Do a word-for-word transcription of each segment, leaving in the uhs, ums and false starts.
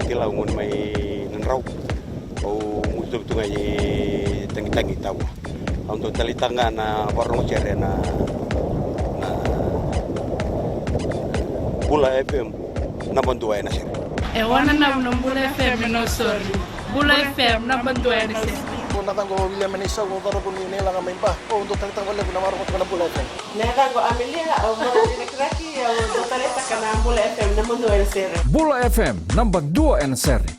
Kila au gone mai Nadrau. Au mutu tu ga i Tagitagi, Tavua. Au dau taleitaka ga na vakarorogo sere na, na Bula F M, naba dua ena sere. E wananavu na Bula F M e Nausori. Bula F M, naba dua ena sere. Ko na caqo William Menisau, ko caravu ni Nailaga mai Ba. Au dau taleitaka vakalevu na vakarorogo tiko na Bula F M. Na yacaqu Amelia, au marama ni Rakiraki, au dau taleitaka na Bula F M, naba dua ena sere. Bula F M, naba dua ena sere.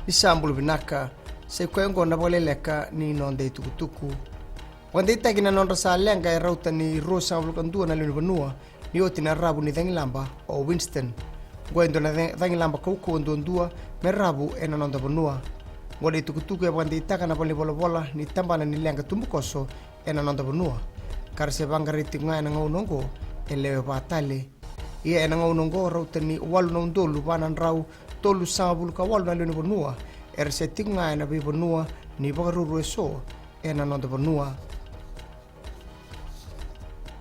Ni sa bula vinaka, sa i koya oqo na vakaleleka ni noda itukutuku. Vakadeitaki na nodra sa leqa e rauta ni ruasagavulu ka dua na lewe ni vanua ni oti na ravu ni cagilaba o Winston. Oqo e dua na ca-, cagilaba kaukauwa duadua me ravu ena noda vanua. Oqo na itukutuku e vakadeitaka na valenivolavola ni tabana ni leqa tubukoso ena noda vanua, ka ra se vaqarai tiko ga ena gauna oqo e lewe va tale. Ia ena gauna oqo rauta ni walu na udolu va na drau tolusagavulu ka walu na lewe ni vanua era se tiko ga ena veivanua ni vakaruru eso ena noda vanua.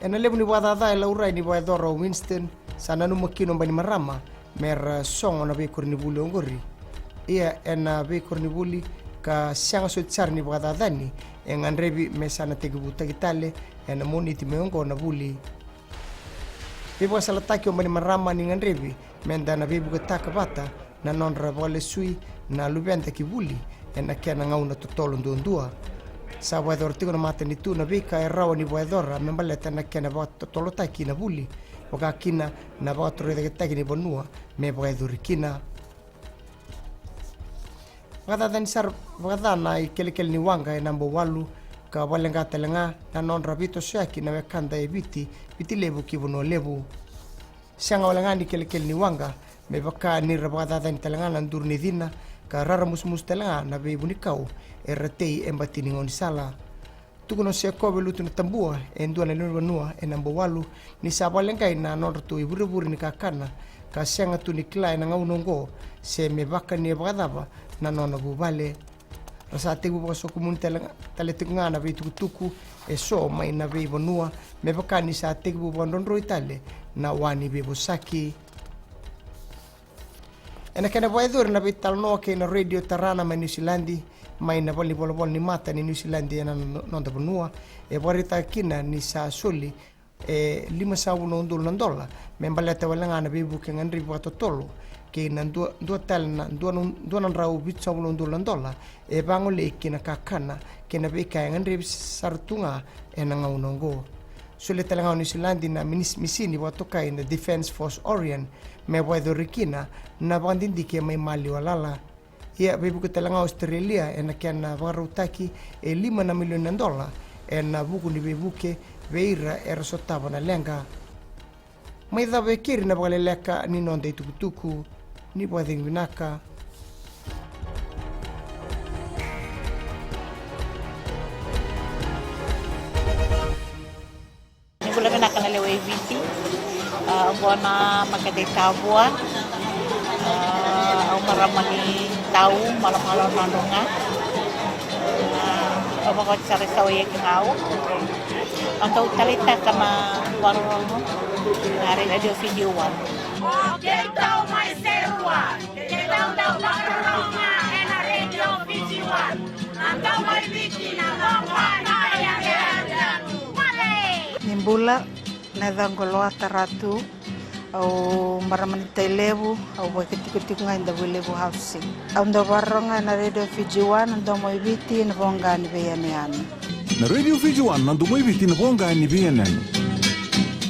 Ena levu ni vakacaca e laurai ni vakayacora o Winston, sa nanuma kina o Bainimarama me ra sogo na veikoronivuli oqori. Ia ena veikoronivuli ka sega soti sara ni vakacacani, e gadrevi me sa na tekivutaki tale ena Moniti mai oqo na vuli. Veivakasalataki o Bainimarama ni gadrevi me da na veivuketaka vata na nodra vakalesui na luveda ki vuli ena kena gauna totolo duadua. Sa vakayacora tiko na matanitu na veika e rawa ni vakayacora me baleta na kena vakatotolotaki na vuli, vaka kina na vakatorocaketaki ni vanua me vakayacori kina. Vakacacani sara vakaca na ikelekele ni waqa e Nabouwalu, ka vakaleqa tale ga na nodra veitosoyaki na wekada e Viti, Viti Levu ki Vanua Levu. Sega wale ga ni kelekele ni waqa, me vaka ni ra vakacacani tale ga na duru ni cina, ka raramusumusu tale ga na veivunikau era tei e bati ni gaunisala. Tukuna o Sekove Lutuna Tabua, e dua na lewe ni vanua e Nabouwalu, ni sa vakaleqai na nodratou ivurevure ni kakana, ka sega tu ni kila ena gauna oqo se me vakania vakacava na nona vuvale. Ra sa tekivu vakasokumuni tale, tale tiko ga na veitukutuku eso mai na veivanua, me vaka ni sa tekivu vakadrodroi tale na wa ni veivosaki. Ena kena vakayacori na veitalanoa kei na Radio Tarana mai Niusiladi, mai na valenivolavola ni mata ni Niusiladi ena no-, noda vanua, e vakaraitaka kina ni sa soli e limasagavulu na udolu na dola me baleta wale ga na veivuke gadrevi vakatotolo, kei na dua, dua tale na dua na, dua na drau vitusagavulu na udolu na dola e vagolei ki na kakana kei na veika e gadrevi sara tu ga ena gauna oqo. Solia tale ga o Niusiladi na minis-, misini vakatokai na Defence Force Orion me vakayacori kina na vakadidike mai maliwa lala. Ia veivuke tale ga o Australia ena kena vakarautaki e lima na milioni na dola ena vuku ni veivuke vei ira era sotava na leqa. Mai cava e keri na vakaleleka ni noda itukutuku. Ni vakacegu vinaka. Ni bula vinaka na lewe i Viti. A, oqo na makete i Tavua. A, au marama ni Tau, Malomalo, Nadroga. A, au vakaoti sara i Sauaiaki ga au. Au dau taleitaka na vakarorogo na Radio Fiji One. O keitou mai Serua, keitou dau vakarorogo ena Radio Fiji One. Na domo i Viti, na domo i Viti. Ni bula, na yacaqu o Loata Ratu, au marama ni Tailevu, au vakatikotiko ga i Davuilevu Housing. Au dau vakarorogo ena Radio Fiji One, na domo i Viti, na voqa ni veiyanuyanu. Na Radio Fiji One, na domo i Viti, na voqa ni veiyanuyanu.